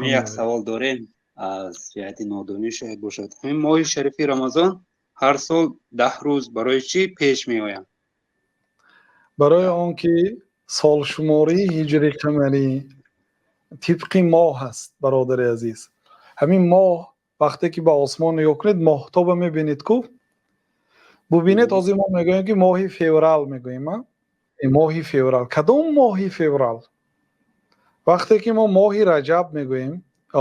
Як савол дорем, аз ҷиҳати нодонӣ шояд бошад. Ҳамин моҳи шарифи Рамазон ҳар сол 10 рӯз барои чӣ пеш меояд? Барои он ки солшумории ҳиҷри қамарӣ тибқи моҳ аст, бародари азиз. Ҳамин моҳ, вақте ки ба осмон нигоҳ кунед, моҳтоба мебинед ку. Бубинед, ҳозир мо мегӯем, ки моҳи феврал мегӯем, моҳи феврал. Кадом моҳи феврал? Вақте ки мо моҳи Раҷаб мегӯем,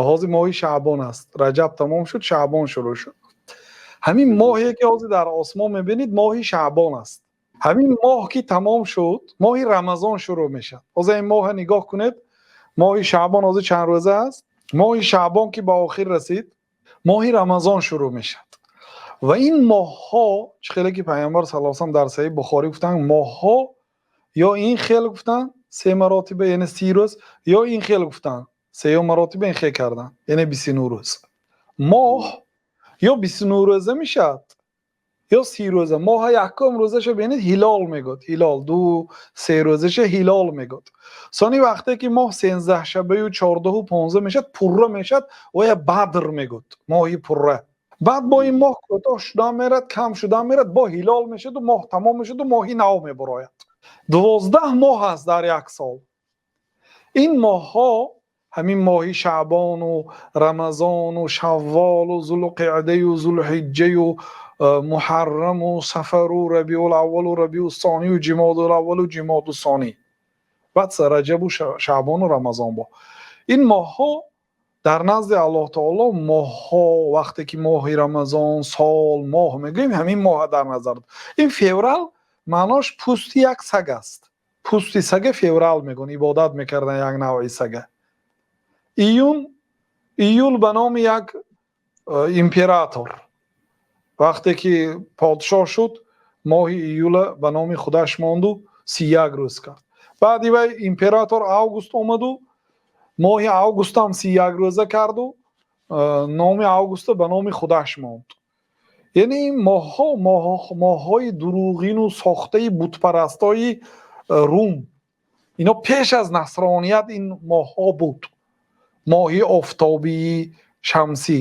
ҳозир моҳи Шаъбон аст, Раҷаб тамом шуд, Шаъбон шурӯъ шуд. Ҳамин моҳе ки ҳозир дар осмон мебинед, моҳи Шаъбон аст. Ҳамин моҳ ки тамом шуд, моҳи Рамазон шурӯъ мешавад. Ҳозир ин моҳа нигоҳ кунед, моҳи Шаъбон ҳозир чанд рӯза аст? Моҳи Шаъбон ки ба охир расид, моҳи Рамазон шурӯъ мешавад. Ва ин моҳҳо, чӣ хеле ки Пайғамбар саллаллоҳу алайҳи васаллам дар Саҳиҳи Бухорӣ гуфтанд, моҳҳо ё ин хел гуфтанд, се маротиба, яъне 30 рӯз, ё ин хел гуфтанд, сеюм маротиба ин хел карданд, яъне 29 рӯз. Моҳ ё 29 рӯза мешавад, ё 30 рӯза. Моҳа якум рӯзаша бинед, ҳилол мегӯяд, ҳилол, ду се рӯзаша ҳилол мегӯяд. Сони вақте ки моҳ 13 шабаю 14-у 15 мешавад, пурра мешавад, оя Бадр мегӯяд, моҳи пурра. Баъд бо ин моҳ кӯтоҳ шудан мерад, кам шудан мерад, бо ҳилол мешаваду моҳ тамом мешаваду моҳи нав мебарояд. 12 моҳ аст дар як сол. Ин моҳҳо, ҳамин моҳи Шаъбону Рамазону Шавволу Зулқиъдаю Зулҳиҷҷаю Муҳарраму Сафару Рабиулаввалу Рабиуссонию Ҷимодулаввалу Ҷимодуссонӣ, баъд Раҷабу Шаъбону Рамазон. Бо ин моҳҳо дар назди Аллоҳ таоло моҳҳо, вақте ки моҳи Рамазон, сол, моҳ мегӯем, ҳамин моҳа дар назар. Ин феврал маънош пӯсти як саг аст. Пӯсти сага феврал мегӯн, ибодат мекардан як навъи сага. Июн, июл ба номи як император, вақте ки подшоҳ шуд, моҳи июла ба номи худаш монду 31 рӯз кард. Баъди вай император Август омаду моҳи августам 31 рӯза карду номи августа ба номи худаш монд. Яъне ин моҳҳо моҳҳои дурӯғину сохтаи бутпарастои Рум. Ино пеш аз насроният ин моҳҳо буд. Моҳи офтобии шамсӣ,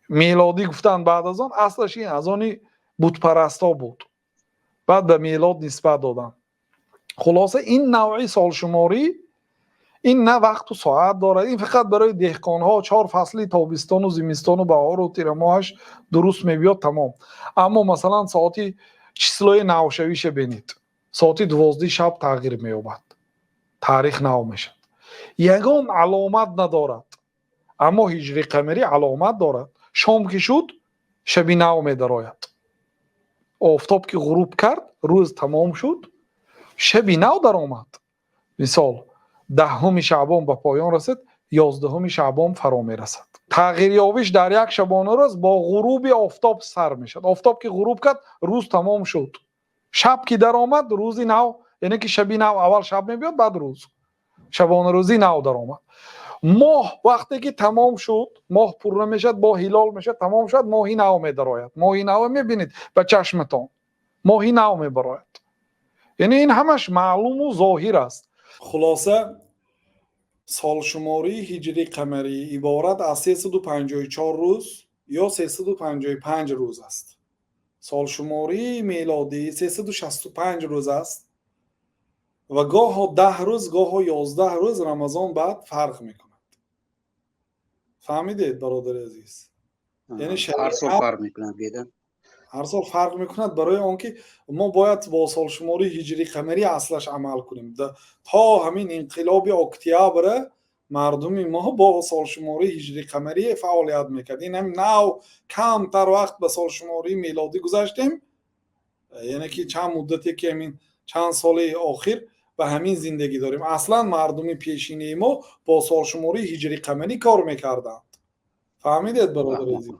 мелодӣ гуфтанд баъд аз он, аслаш ин аз они бутпарасто буд, баъд ба мелод нисбат доданд. Хулоса, ин навъи солшуморӣ ин на вақту соат дорад, ин фақат барои деҳқонҳо чор фасли тобистону зимистону баҳору тирамоҳаш дуруст мебиёд, тамом. Аммо масалан соати числои навшавиша бинед, соати 12-и шаб тағйир меёбад, таърих нав мешавад, ягон аломат надорад. Аммо ҳиҷри қамарӣ аломат дорад: шом ки шуд, шаби нав медарояд, офтоб ки ғуруб кард, рӯз тамом шуд, шаби нав даромад. Мисол, 10-уми Шаъбон ба поён расид, 11-уми Шаъбон фаро мерасад. Тағйирёбиш дар як шабонарӯз бо ғуруби офтоб сар мешавад. Офтоб ки ғуруб кард, рӯз тамом шуд, шаб ки даромад, рӯзи нав, яъне ки шаби нав, аввал шаб мебиёд, баъд рӯз, шабонарӯзи нав даромад. Моҳ вақте ки тамом шуд, моҳ пурра мешавад, бо ҳилол мешавад, тамом шуд, моҳи нав медарояд. Моҳи нав мебинед ба чашматон, моҳи нав мебарояд. Яъне ин ҳамаш маълуму зоҳир аст. Хулоса, солшумории ҳиҷри қамарӣ иборат аз 354 рӯз ё 355 рӯз аст. Солшумории мелодӣ 365 рӯз аст ва гоҳо 10 рӯз, гоҳо 11 рӯз Рамазон баъд фарқ мекунад. Фаҳмидед, бародари азиз? Яъне ҳар сол фарқ мекунад беда? Ҳар сол фарқ мекунад, барои он ки мо бояд бо солшумории ҳиҷри қамарӣ аслаш амал кунем. То ҳамин инқилоби октябра мардуми мо бо солшумории ҳиҷри қамарӣ фаъолият мекард. Ин ҳам нав камтар вақт ба солшумории мелодӣ гузаштем, яъне ки чанд муддате ки ҳамин чанд соли охир ба ҳамин зиндагӣ дорем. Аслан мардуми пешинаи мо бо солшумории ҳиҷри қамарӣ кор мекарданд. Фаҳмидед, бародари азиз?